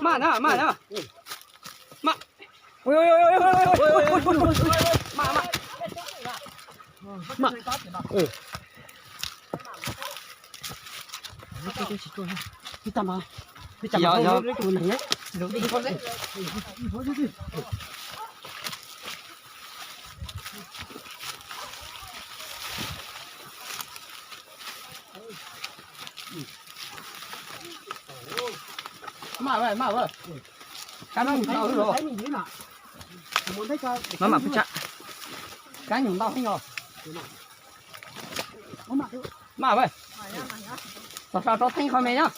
Maj na, maj na. Maj. Maj, maj. Maj, maj, maj. Kab no mus tau los. Maj mam pub tshaj. Kab nyuag ntau heev os. Maj, maj. Tos so rau theej qho me nyob.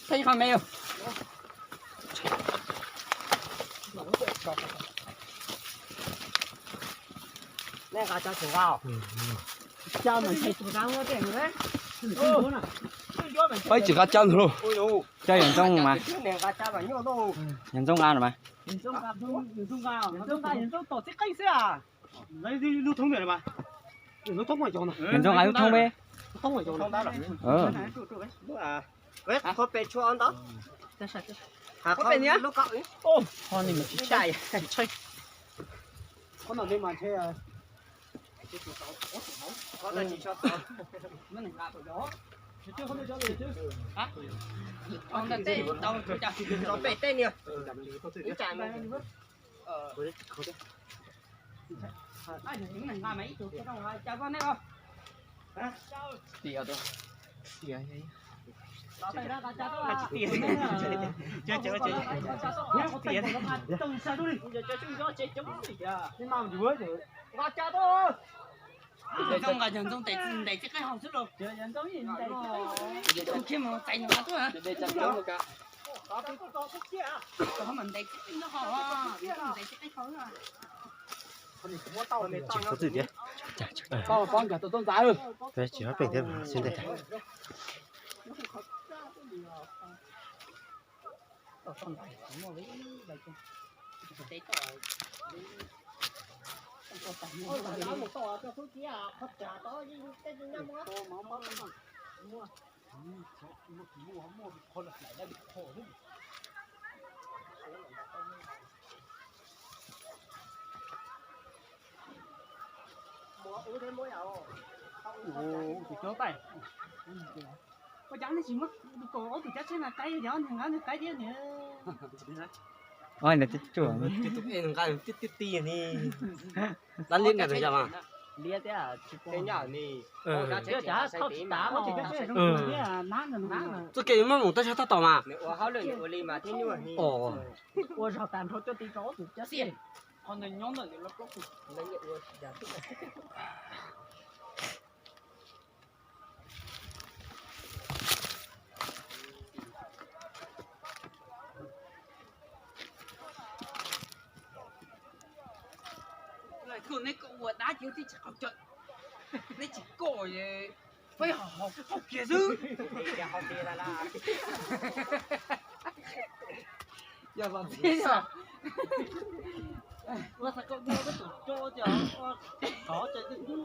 Theej qho me yom. Peb tsis nqa cab ntug lauj. Cab Yob Ntxoov nqa no mas. Yob Ntxoov nqa lub thoob peb. Ntxoov nqa, yog Ntxoov ntes txij qab hauv xwb los. Khiav mus txais nws nqa tuaj. Ntes txij qab hauv, ntes txij qab hauv. Tsis kho txwj tias. Peb tsis hab peem thiab xwb ntag. Ua cas nej tsis muab kom ob tug cab tsheb no qaib, yog nws nqa nws qaib thiab nws. Tus nqa tiaj tiaj tiaj ni. Dab liab nqa tus yam mas. Liab thiab tsis pom. Txoj kev yuav muab mus tab sab tab tom mas. Ua zog tas nrho coj ti rau ob tug cab xwb. Qhov ntawd nyob ntawm lawv plaub tug. Lawv kom nej kom ua dab ces tib tsis qhov cawm, nej tsis kom, peb ho haus kiag xwb. Yog los ntxim yog ua txog koj muaj peb tus coj tias qhov cawm.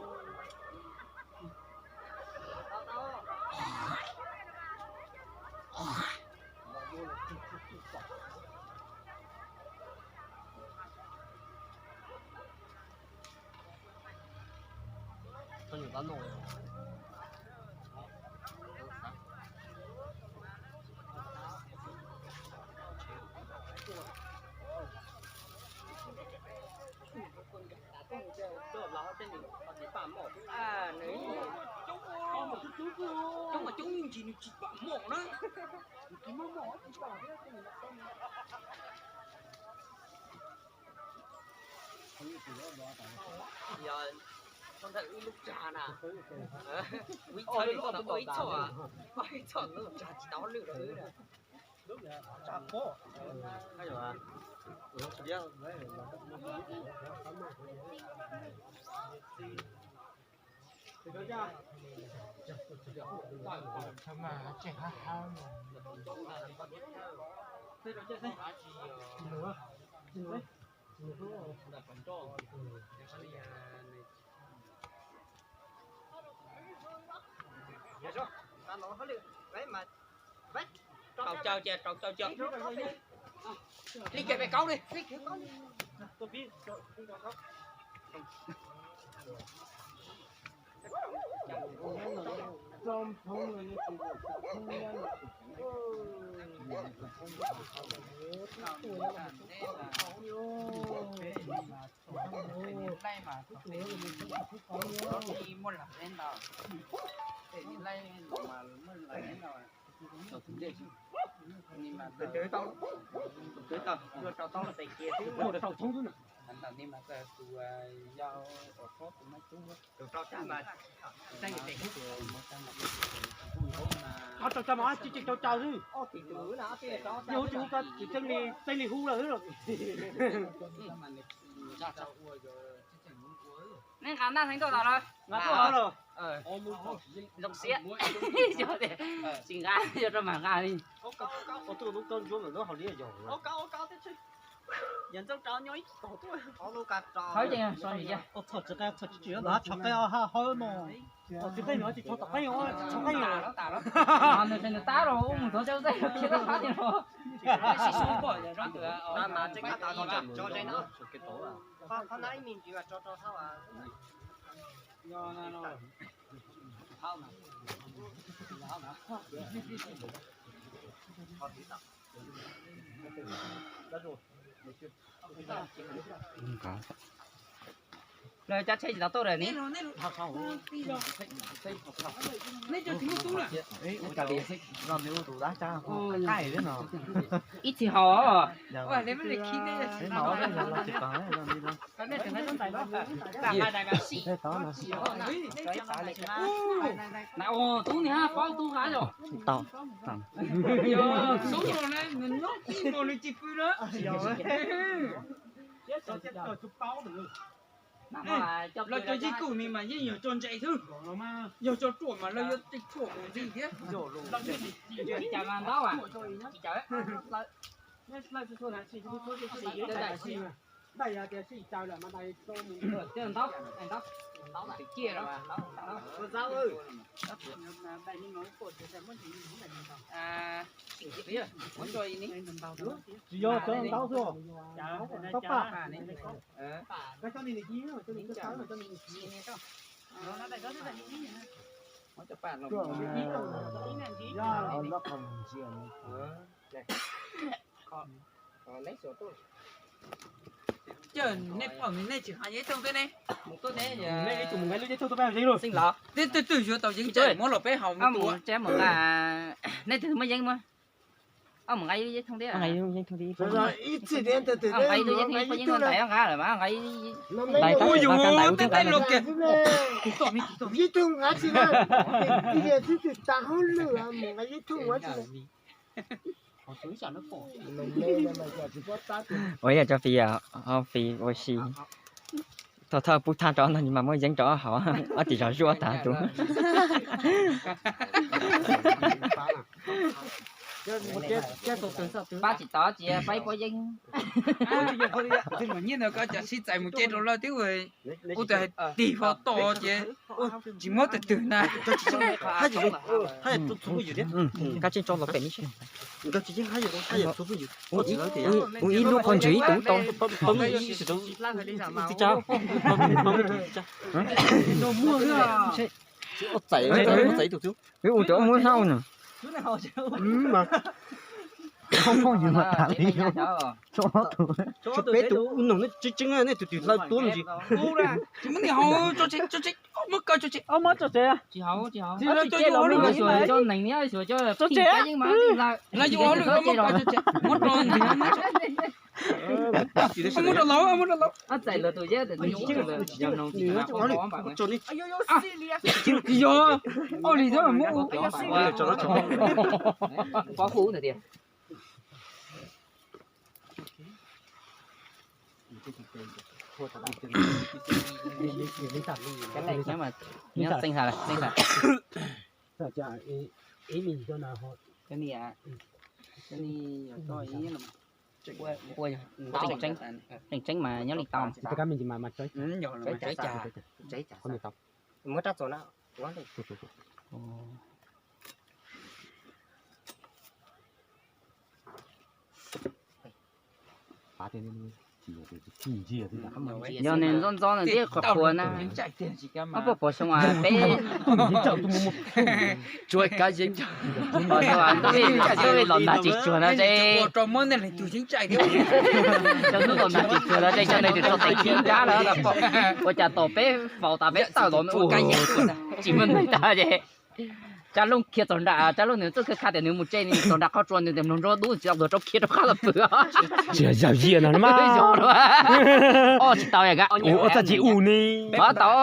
Coob mas coob ntsis nws tsis pom mom na. Yog thawj ntawm wb lub tsag na, wb ib txhoj, ib txhoj lub tsag tsis tau lwj rau wb na. Rau caug cia, rau caug cia. Li kiag pem kaub li. Muaj lam ntau, muaj lam ntau. Rau caug mas tsis tseem rau caug xwb. Yog tsis hu ko tsis tseem li, tseem li hu lawm xwb. Nej nqa ntaj heev tuaj tau lawm. Nqa tuaj tau lawm. Zoo siab. Yog tias tsis nqa, yog rau mam nqa li. Thawb ces so ntsis cia. Tsis qe no, tsis tso tom qeej, tsis tso qeej. Nws tab los mus thov coj tej khiav tab qab li no. Lawv cab tsheb tsis tau tuaj lawm ni. Ib txhis haus. Na ua tub ni hab, paub tub hab yom. Tau. Yog xub los na, nws nyob ib nkaus nws tsis pw na. Los cov yij kum ni mas yeej yog tso ntse xwb, yog tso ruam mas lawv yuav tsis ruam mus ntxiv thiab. Tsis yog cov ntaub xwb, ntaub paj. Coj nej pom nej tsis hais yeeb thooj thiab ne. Nej ib tug mus nqa lub yeeb thooj tuaj peb yeeb lauj. Twb twb twb yuav tau yeeb tseem muab los peb haus me tus. Nej twg muaj yeeb muab. Mus nqa ib lub yeeb thooj thiab. Ib txhij nqa ib lub yeeb thooj, yeeb ntaim nqa lawm mas nqa ib lub. Ua yus tej tej los kiag. Yeeb thooj nqa tsis na, ib yam twb twb tas hauj lwm mus nqa yeeb thooj ua tsis na. Ua yog tso fis, fis ua si. Thaum thawj pub thaj rau no mas muaj yeeb rau ob hauv, ob tis zog zuaj tag tus. Pab tsis tau ces pab ib pob yeeb. Nyiaj ntawd koj cov sib txais mus ce rau lawv twb ua tus hais tig ho to ces tsis muab twg twg na. Kab tseem tso los pem li. Ua ib lub qhov ntswg ib tug tau. Txais, txais tus xwb. Wb ua cov muab hnab na. Phooj ywg mas tas li. Tshuav peb tus ua noog tseeb tseeb, nej tus twg hlawv tuab me ntsis. Tsis muab niag hau tso tseg, tso tseg. Muab kaw tso tseg. Tsis haus, tsis haus. Tsis haus, tsis haus, coj neeg nyob xyuas coj tso tseg. Lawv yuav ua lawm, muab kaw tso tseg, muab rau ntxiv. Muab rau laus, muab rau laus. Txais luag tus zeb, yog ua li thiab muab ua. Pov hu ntawm tias. Tseem tseeb mas nyob li tau. Muab rab txuas na. Yog nws ntxob ntxob nws thiaj qhuav qhuav na. Ob peb puas xyoo peb, tsuas kav yeeb, ntuj vij los nag tsis tsuag no ces, cov ntuj los nag tsis tsuag no ces cov neeg twb tso tes khib nrab lawm. Ua cas tom peb faus tas peb tawm los ua tsis muaj neeg tag ces Tsab Looj khiav txog nram, Tsab Looj nws txawj khawb kha tias nws mus tse, nws txog nram qhov tsua nws tias mloog nrov dub tsis tau luag tsob khiav rov qab los pw. Tsis yog yam li no mas. Yog, ob tsis tau yam, ua txaj ci u ni. Pov tau.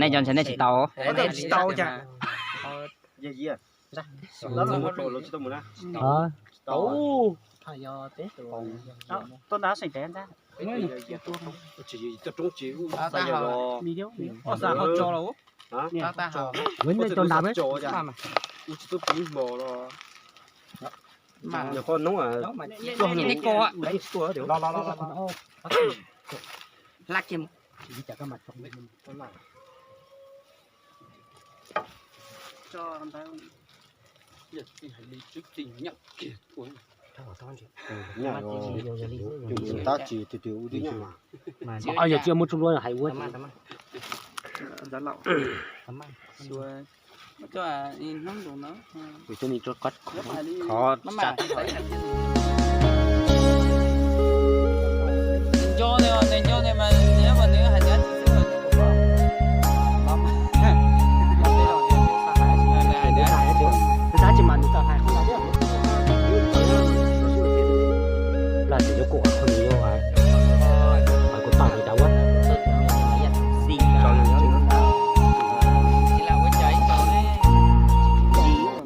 Nej cov ntshe nej tsis tau. Ua nej cov nrad. Ua tsis tau pib hmo los. Nyuam qhuav noob, txog nws ua tsis tuaj. Tab tsis tus twg ua twb nyob mas. Yog tsis muaj tsuj luab hais ua.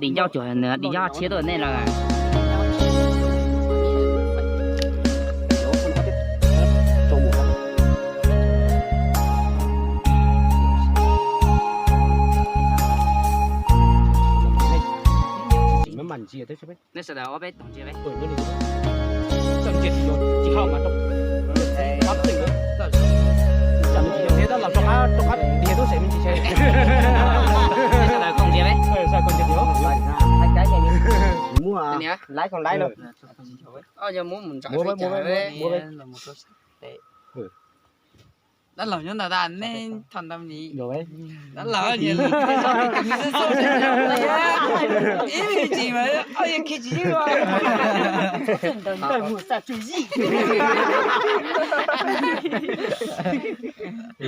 Dim ncauj cuag nws, dim ncauj tshiab tuaj nej lawm. Nej sawv daws ob peb toog ntsia peb. Tsis hau mas rau. Ab txwm. Tsis yog thiab, tab los rov qab, rov qab dhia tub sem me ntsis. Nej sawv daws koom ntsia peb. Muab laiv koom laiv no. Yog muab mus nram peb cas peb. Dab laug nyob ntawm tas nej thaum ntawd ni. Dab laug ib me ntsis mas ob yam khi tsis yeej.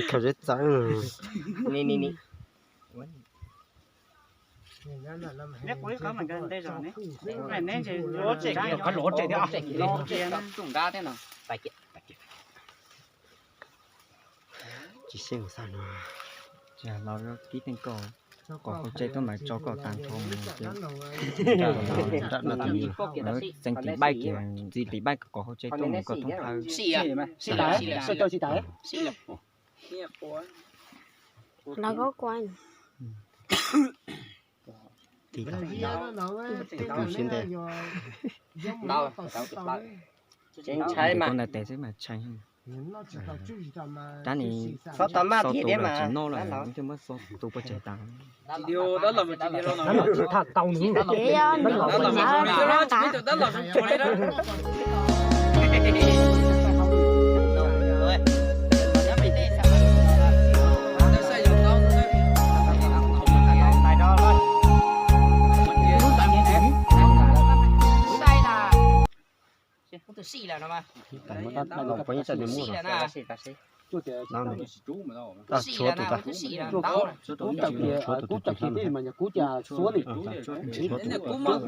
Khaws zeb txawv. Ni ni ni. Neb qhov los tsev thiab. Tsis xyeej xaj no. Los kib teej koj, kom hauv tsev tuaj mas tso koj tag nrho mus. Txeev tis baij kiag, ntxiv tis baij kom hauv tsev tuaj mus koj thoob plaws. Los koj kuv. Tis tau siab ntev. Ntshai mas tes xwb mas tshee. Rab ni xo tau mas tsis noj lawm, thiaj muab xo tus pov tseg tas. Tus sij lawm no mas. Sim lawm na. Tshuav tus tag, kuv tawm kiag mas yog kuv cas xuav li, muaj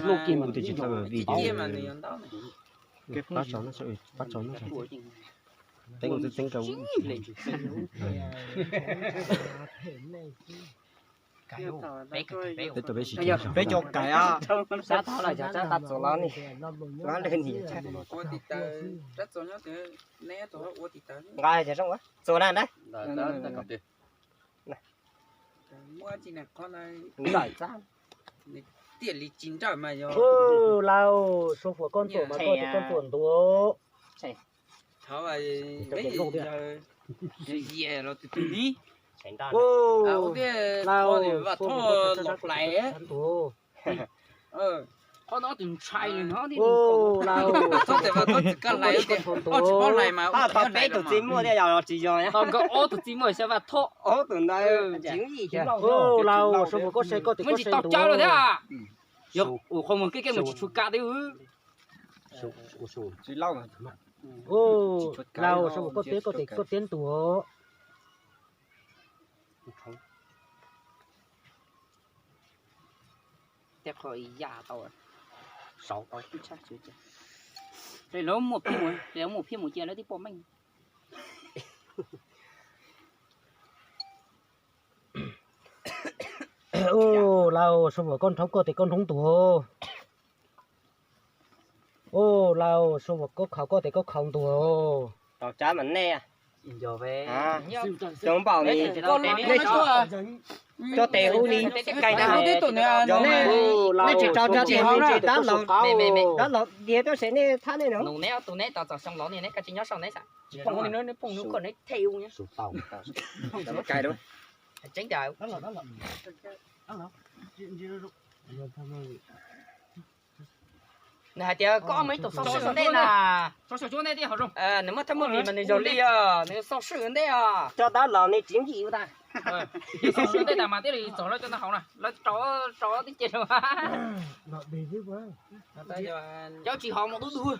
hlua kiag mas kuv tsis txawj vij. Pab tsaus, pab tsaus, teeb teeb rau. Peb cov kais, sab tod los yog sab qab txuas los ni, qab lwg ni. Nqa ces zoo txuas na na. Ntawm txaj. Hu Lauj, Suav Fuam koj ntxuam mas koj tias koj ntxuam ntuav. Hu Lauj, Suav Fuam koj ntxuam ntuav. Hu Lauj, Suav Fuam koj ntxuam ntuav. Peb tus txiv muaj thiab yog los tsis yog? Nkawd ob tus txiv muaj xyov Vaj Thoj, ob tus ntawd. Hu Lauj, Suav Fuam koj saib koj tias koj saib ntuav. Yog ua qhov muag kev kev mus tsis tshua kam thiab. Hu Lauj, Suav Fuam koj teb koj tias koj teb ntuav. Tej qho ya tau. Lawv muaj phiaj mus, lawv muaj phiaj mus cia lawv tib poj meej. Hu Lauj, Suav Fuam koj nrhoob koj tias koj nrhoob ntuav. Hu Lauj, Suav Fuam koj khaus koj tias koj khaus ntuav. Tau tsab mas nej. Cov npaum li, nej tso tes hu li, kais na. Nej tsis tso tsab tes hu li, dab laug, dab laug diav tuaj sem nej thab nej no. Neb tus neb tos txog xyoo los neb ka tsis nyob sau neb xav tsis phooj neb phooj nub koj neb thej u. Tseeb tiag. Nws hais tias koj muaj ib tug xauj swj ua ntej na. Nws muaj thaj muaj vim mas nws yog li os, nws xauj swj ua ntej os. Cov dab laug nej tsis yim ua tas. Xauj swj ua ntej tas mas thiaj li txog lawv cov ntawd hauv na, lawv rau rau tib ce rau. Cov tsis hov mus dub dub.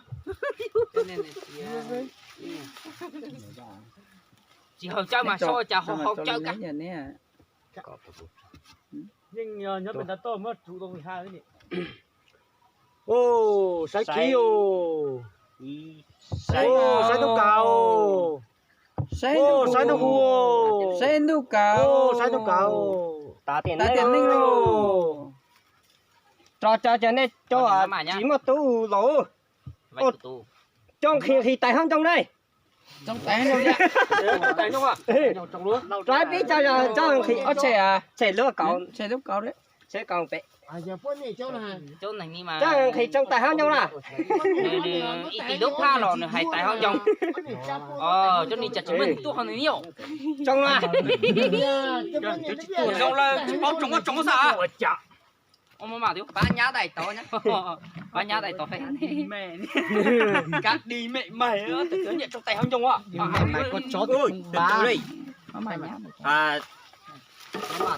Tsis hau cawv mas sau cas hau hau cawv kab. Yeej nyob pem ntav toj muab tsuv tau ha. Hu, saib kib os. Hu, saib ntuj kaus. Hu, saib ntuj hu. Saib ntuj kaus. Hu, saib ntuj kaus. Tas tiam neej lauj. Tso tso cov nej cov tsis muaj tub laus. Coj nqhis nqhis tais hauv ncoo na. Rov pib tso, coj nqhis tshem lub kaus, tshem kaus pem. Coj nqhis tsoo tais hauv ncoo na. Ib tim lub phaj los nws hais tais hauv ncoo. Cov ni cas tsis muaj nws tuaj ho nws nyob tsoo na. Zoo lawm tsis paub tsoo tsoo xwb. Pab nyab daim tod, pab nyab daim tod. Kab di mem mas, nyiam tsoo tais hauv ncoo.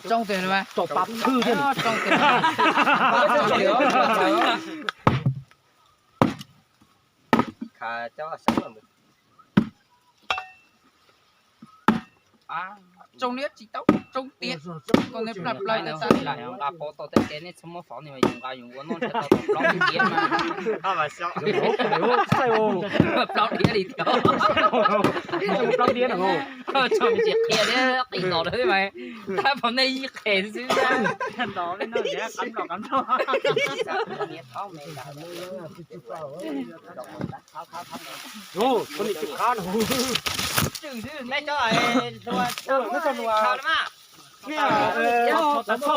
Tsoo tes, tsoo pab phwj thiab. Tsoo liab tsis tau, tsoo tiag. Koj neb plaj plaws nqa pov tau tej kev nej txhob muab fov ni mas yus nqa yus ua noj ntshe tau plaub diab mas. Plaub diab li thiab. Plaub diab no. Tsis qhia thiab qis los lawm mas. Tab pom nej ib qhe xwb.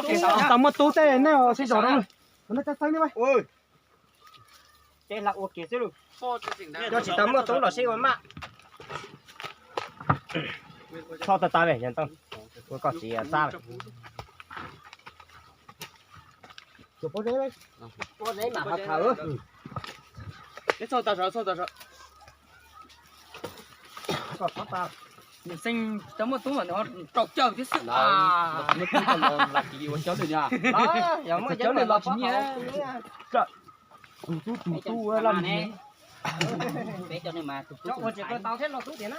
Tsis tau muaj tub tej nej sib zog no. Txawb txawb nej. Tej hla ua kiag xwb lauj. Yog tsis tau muaj tub los sib ua maj. Txhob tawv tawv, ua koj txiv txab. Xeeb tau muaj tub mas rau cawv thiab xwb. Yog muaj cawv los tsis nyiam. Tus tub tus tub laj. Peb cov neeg mas tus tub ua tsis tau thiab los tub tiag na.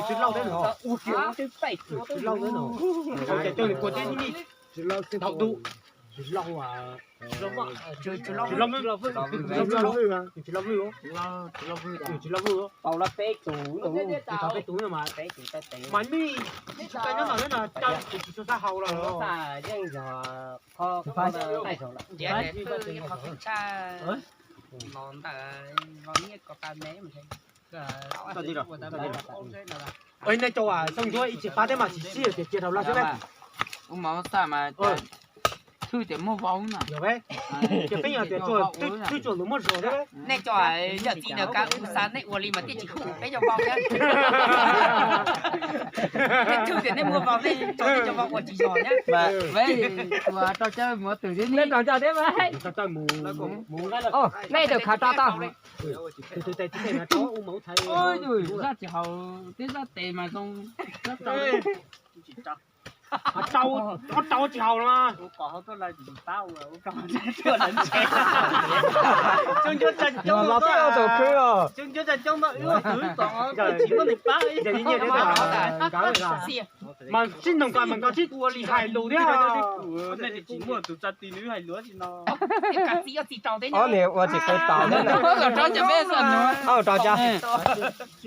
Tsis lauj teb no. Tsis lauj teb no. Cov cawg kuv teb tib li. Tsis lauj teb no. Tsis lauj, tsis lauj, tsis lauj vwj, tsis lauj vwj, tsis lauj vwj. Tau peb tus, peb tus mas, mas nej tsis tau nyob no na, tsis tau, tsis tshua xav haus los. Yeej yog qhov, qhov tshaj los ntawm los nyiaj ko tas me mas. Ej, nej cov xoo ncuab ib tsis pab thiab mas tsis sib tias cia rau lawv xwb ne. Ua mas xa mas thwj tias muaj vau na. Ces peb yog tias thwj tsuam tus muaj zog thiab. Nej cov yawm txiv ntawd kav kuv xa nej ua li mas thiaj tsis huj peb cov vau thiab. Nej thwj tias nej muaj vau nej tso nej cov vau ua tsis zog thiab. Ua rau cov muaj twm thiab nej rau cov thiab mas. Nej tawm khav rau tau. Zaj tsis haus thiab zaj tes mas zoo. Rau, rau tsis haus no. Mas sib ntoog ko mas nko sib ua li hais lus thiab. Nej tsis muaj tus tsa ti nws hais lus tsis no. Ob niag ua tsis qe tau. Rau cov peb xwb. Rau cov.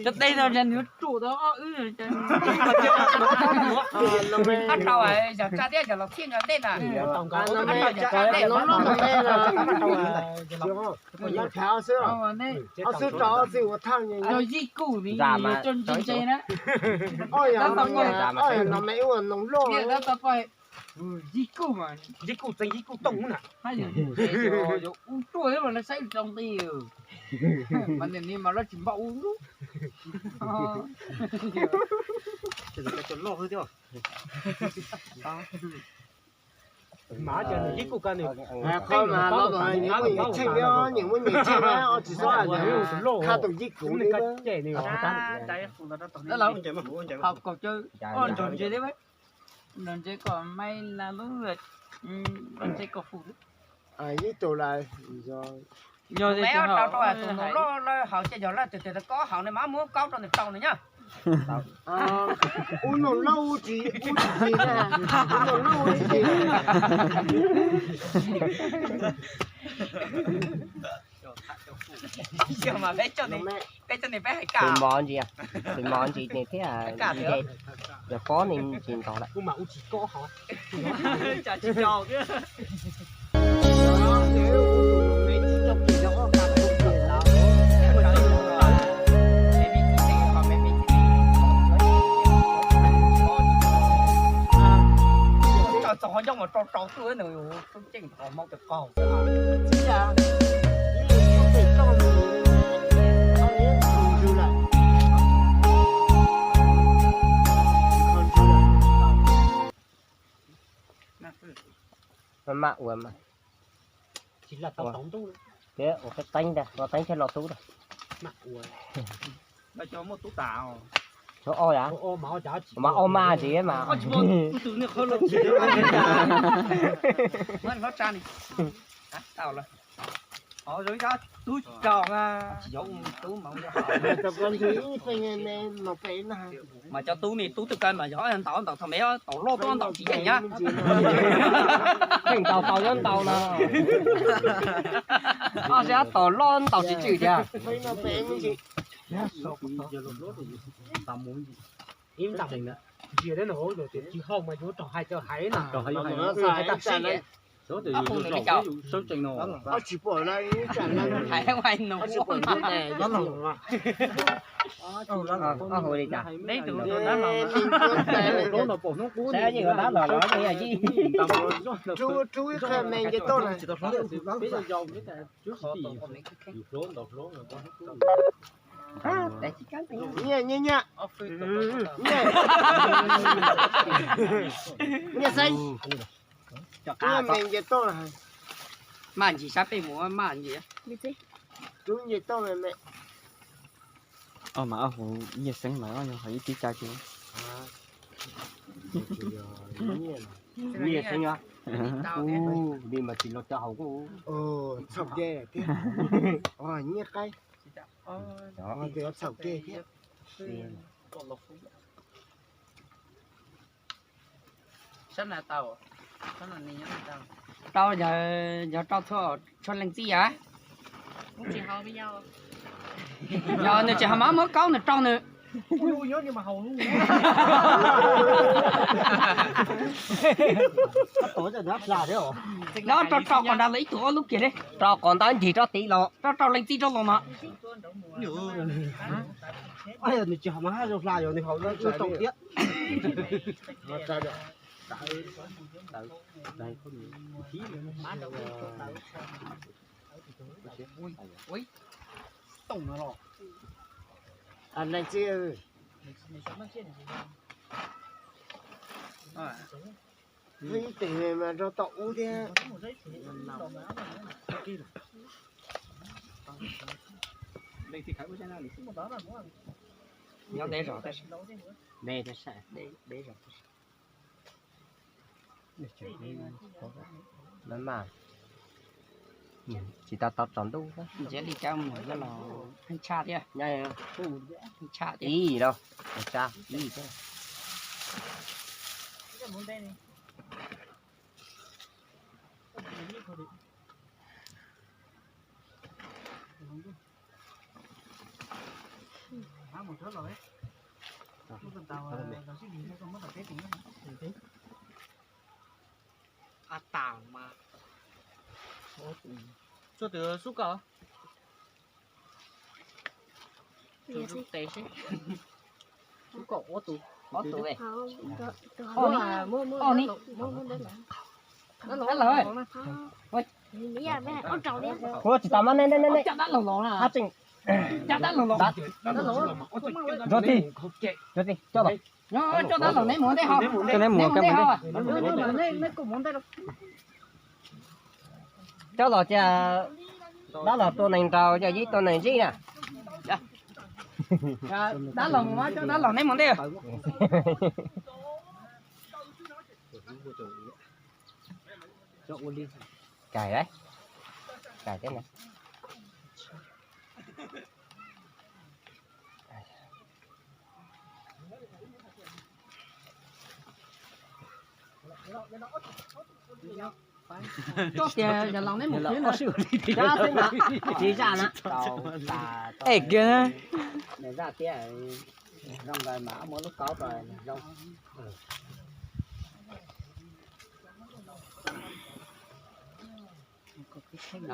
Cov teb no nws ruam tau ob wb. Rau yog tsa thiab yog los txhiaj nkaus ntej na. Yog Yij Kuj ni yog cov ntse ntse na. Yij Kuj mas Yij Kuj txeeg Yij Kuj tooj na. Hab yog ub ruaj thiab mas lawv saib zoo li. Mas nim no mas lawv tsis npaum ub lub. Mas Yij Kuj ko nws qhov mas los nyias muaj nyias tsheej thiab, nyias muaj nyias tsheej thiab, tsis txhob khab tus Yij Kuj li. Ho kaum caw ob nrog ntse thiab, nrog ntse kom Maiv Las lub, nrog ntse kom Fum. Ib tug lawm. Yog li tus loj lawm hauv ces yog lawm tus tus koj hauv nws mas muab kaub rau nws rau nws nyab. Ub noog loj ub tsis, ub tsis tsis, ub noog loj ub tsis tsis. Yog mas peb coj nws peb hais kam. Tus mov ntsis, tus mov ntsis nws thiaj nce, yog pob nws ntsis ntog lawm. Txog qhov ncauj mas rau rau tuaj nws tub ceej qhov hmoob cov qaug xwb. Maj maj ua mas. Ua teeb ntag, ua teeb thiaj los tub ntag. Muaj ob yam, mas ob mas ntsis mas. Mas cov tub ne tub twg ko mas yog ntaus ntaus thaum me tau loj tub ntaus tsis yeej na. Yeej ntaus tau nyob ntaus no. Ob sab tau loj ntaus tsis tswm tiag. Ib ntam ntsia thiab no, tsis haus mas yuav rau hais rau hais na. Tsis pom, hais no. Rub ib qho me nce toj na. Nyiaj, nyiaj, nyiaj. Nyiaj xeeb. Rub me nce toj na. Maj ntsis sab pej mus maj ntsis. Rub nce toj me me. Mas ob huv nyiaj xeeb mas yog ib tib cai ces. Nyiaj xeeb, li mas tsis los cov haus kuj txhaum ke thiab. Nyiaj qaib. Txhaum ke thiab. Rau yog rau txhua leej txiv yam. Yog nws tsis haus mas muab kaub nws rau nws. Nyob rau rau kom nrad lawv ib tug ob lub kiag li. Rau kom ntab nrig rau tid los rau rau leej txiv rau los no. Nws tsis haus mas haj zoo hla yog nws haus zoo thiab. Leej txiv, ib tes mas rau tom ub thiab. Nyob deb zog tab sis, deb zog tab sis. Mas mas tsis tau tau tsaus ntuj, ntsiav li cab mus los heej tshaj thiab. Heej tshaj thiab. Ib los tsa ib thiab. A tas mas. Tsuas tus xub kom. Tus xub tes seb. Xub kom ob tus. Ob tus. Ob ni. Dab laug. Ua tsis tas mas nej nej nej nej. Coj dab laug los na. Coj dab laug los. Rau ti, rau ti, coj los. Coj dab laug neb mus ntej ho. Coj neb mus ntej ho. Coj los cia, dab laug tua neeg nraud, yog yib tua neeg ntsib na. Dab laug mus, coj dab laug neb mus ntej. Cais, cais thiab na. Coj tias yog los neb mus xwb na. Tsis zaj na. Es kiag na. Zaj tias zoo nkaus mas muab lub kaub rau zoo.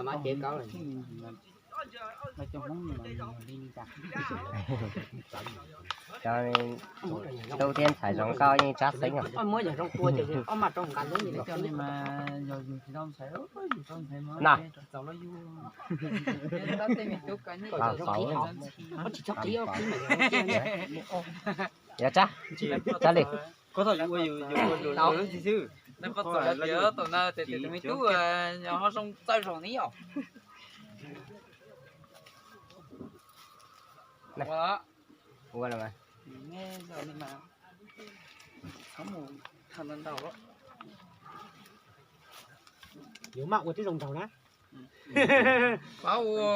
Mas cev kaub. Cov tub thiab ntxhais zoo nkauj yeej tsab xeeb os. Muab yog zoo tua ces ob mas rau nqa lub li cov ni mas yog yus tsis tau ntxhais, yus tau ntxhais mas na. Txaus los yus tau txaus. Yog tsab, tsab li. Koj txhob yuav ua yus, yus ua lus lus xwb. Nws qhov txawm los tias tom na tes tes tus me tub ho zoo txawj zaum ni os. Ua los mas. Txhob mus tham ntau ntau. Yuav maj ua tib zoo nraug na. Pab ua,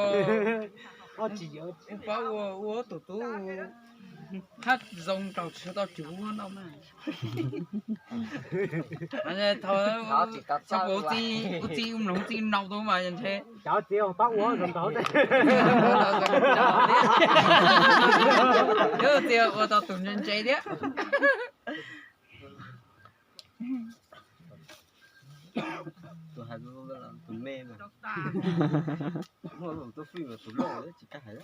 pab ua ua tus tub hab zoo nraug tsis tau cuv no mas. Thaum ub txij ua txij mloog txij nau tau mas ntshe. Cov txiv pab ua zoo nraug. Cov txiv ua tau tus ntse ntse thiab. Tus hais tus me mas muaj tus fij mas tus loj tsis kaj hais.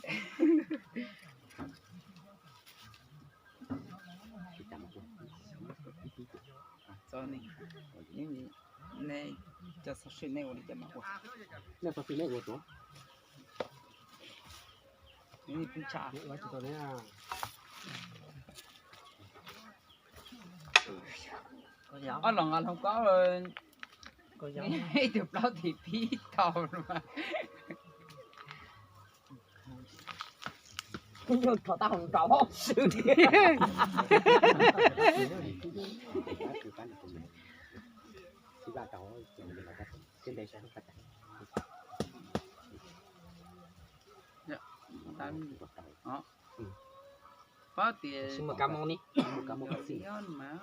Txo nej, nej cov xov xwm nej ua li cas mas ua. Nej xov xwm nej ua tuaj. Ob los nqa hloov kaub, ib tug plaub tim pib tau mas. Rho tau hauv nraud swb. Pab tias mus kab mob ni, mus kab mob xij mas.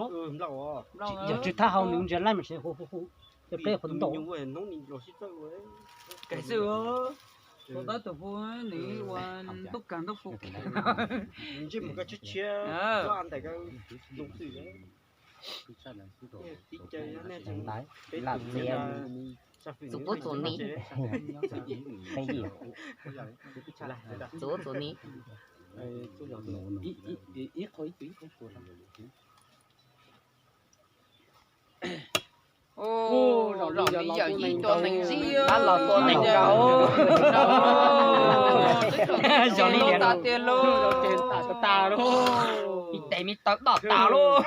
Yog tsw thab hau nws ntsia laij mas hu hu hu, cov peb qhov ntau. Kav xwb, tus tab tus hu nws ua ntuj kag ntuj fu. Ntsej muag koj tshiab tshiab, ntawm koj zoo xwm. Txuas ub txuas ni, txuas ub txuas ni. Zaum no yog yawm yij tua neeg zib, tab los tua neeg nkaus. Zoo li tas tiag lauj, ib tes me taw doj tas lauj.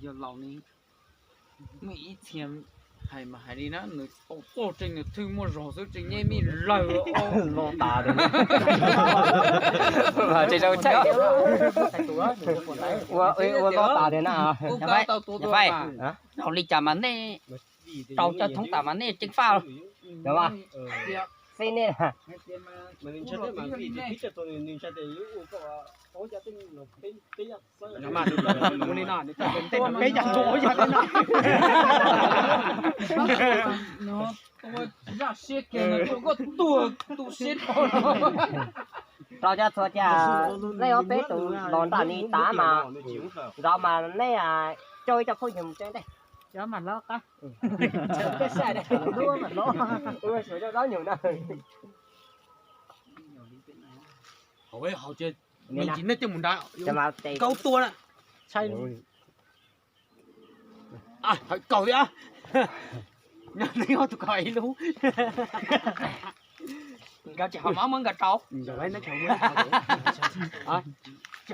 Yog laus ne, muaj ib txhia hais mas hais li na, nws tau txoj tseem nws thwj muaj zog xwb tseem nyej mij lawg. Los tas, tseem zoo tshaj. Ua, ua los tas tiag na. Ua li cas mas nej rau cov thoob tas mas nej ceev faj. Xib nej. Peb yam nkaus yog zaj siab kiag no tuaj koj tuag tu siab dhau. Rau cov txhua tus, nej ob peb tus los nram ni tav mas, nrov mas nej coj ib co phooj ywg mus tsev ntej. Cov mas lov qab. Ua suav coj dob nyuag na. Hauv, hauv, me ntsis nej coj mus nrad, kaub tua na. Hawm kaus thiab. Nyob neb ob tug kaus ib lub. Nkawd tsis haus mov muab nkawd rau.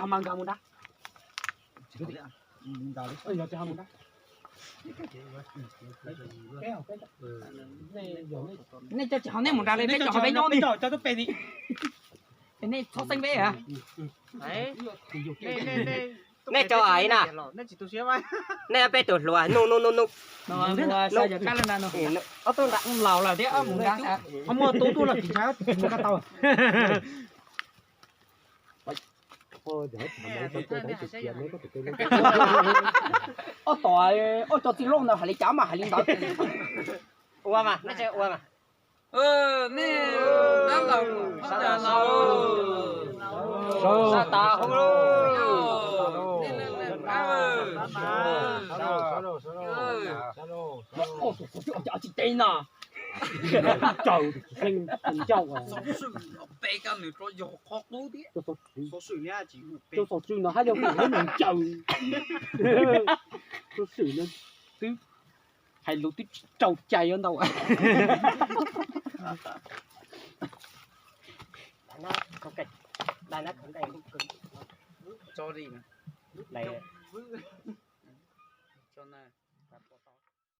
Ho mas nkag mus nrad. Nej coj tsis ho nej mus nrad li, peb coj ho peb nyob ni. Nej txhob xeeb peb. Nej cov ais na, nej peb tus hluas nug nug nug nug. Ob tug nrad laus lawm thiab mus nrad. Ho muaj tub tuaj los tsis ntshai, tsis mus nrad tau. Ob tog, ob cov txiv loj ntawd hais li cas mas hais li ntawd. Ua mas, nej ua mas. Nej dab laug, sab tas hauv lauj. Tsis teb no. Xov xwm no peb kab nws rau yog qhov qub thiab. Xov xwm no hab yog nws ncaws. Xov xwm no twb hais lus twb tsis tau cai ntau.